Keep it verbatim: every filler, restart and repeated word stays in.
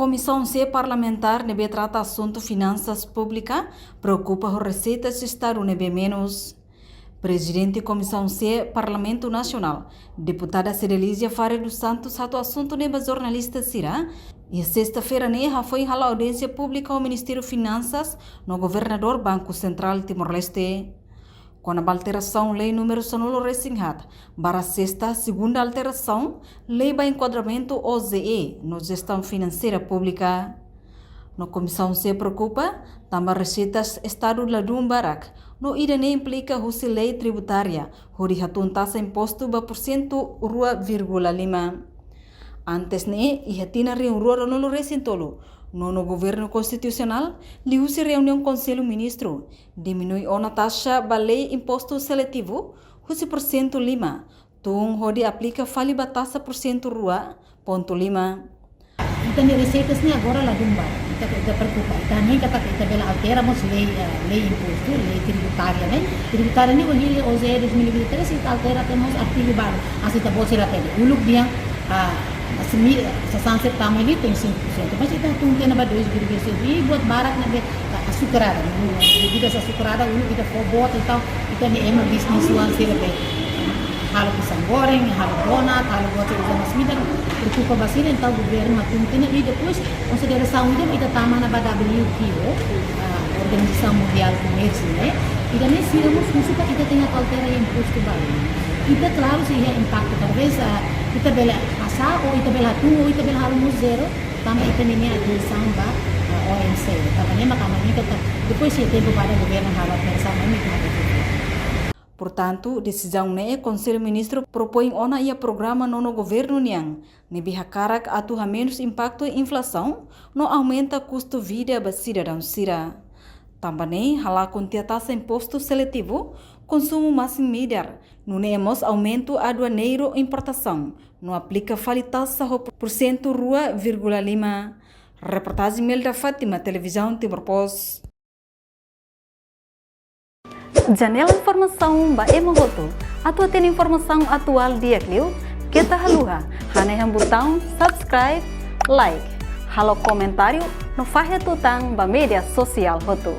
Komisaun C parlamentár ne'ebé trata asuntu finansas públika preokupa ho reseitas Estadu ne'ebé menus. Prezidente Komisaun C Parlamentu Nasionál, Deputada Cedelizia Ferreira dos Santos, hato'o asuntu ne'e ba jornalista sira iha sesta-feira ne'e hafoin hala'o audiénsia públika ho Ministériu Finansas no Governadór Banku Sentrál Timor-Leste. Kona-ba alterasaun lei númeru sanulu-resin-haat barra sesta, segunda alterasaun lei ba enkuadramentu O J E no jestaun finanseira públika. No Komisaun C preokupa tanba reseitas Estadu ladún barak, no ida-ne'e implika husi lei tributária hodi hatún taxa impostu ba pursentu rua vírgula lima. Antes ne'e, iha tinan rihun rua ruanulu-resin-tolu, nonu Governu Konstitusionál, liuhusi reuniaun Konsellu Ministru, diminui ona taxa ba lei impostu seletivu husi pursentu lima, tun hodi aplika fali ba taxa pursentu rua pontu lima. Ita-nia reseitas ne'e agora ladún barak. Ita, ita preokupa. Ita ne'e katak ita bele altera mós lei, eh, lei impostu, lei tributária ne'e. Tributária ne'e, ohin lei O J E dois mil e vinte e três, ita altera tiha mós artigu balu. Hanesan ita-boot sira hatene. Uluk dehan, ah, simi, sasán sira tama ne'e tenke cinco por cento. Mas ita hatún tiha ona ba dois vírgula cinco. I buat barak ne'ebé, ah, açucarada. Bebidas açucaradas, uluk ita fó boot, entaun ita-nia ema bisnis oan sira be halo pisang goreng, halo donat, halo buat sira uza masin, ita preokupa ba sira, entaun governu hatún tiha ona. I depois, konsiderasaun ida ita tama ona ba W T O, ah, Organizasaun Mundiál Komérsiu, ne'e. Ida-ne'e sira mós husu para ita tenke altera iha impostu balu. Ita klaru sei iha impaktu, talvés, ah, ita bele hasa'e, ou ita bele hatún, ou ita bele halo mós zero, tanba ita-nia atensaun ba, ah, O M C. Tanba ne'e mak ami hanoin katak depois sei tempu para governu halo alterasaun, ami ita halo. Portantu, desizaun ne'e Konsellu Ministru propoin ona iha programa nonu governu nian, ne'ebé hakarak atu hamenus impaktu inflasaun no aumenta kustu vida ba sidadaun sira. Tanba ne'e, halakon tiha taxa impostu seletivu konsumu masin-midar, nune'e mós aumentu aduaneiru importasaun, no aplika fali taxa ho pursentu rua vírgula lima. Reportajen Melda Fátima, Televizaun Timor Post. Janela informasaun ba ema hotu. Atu hatene informasaun atuál di'ak liu, keta haluha hanehan butaun subscribe, like, halo komentáriu no fahe tutan ba média sosiál hotu.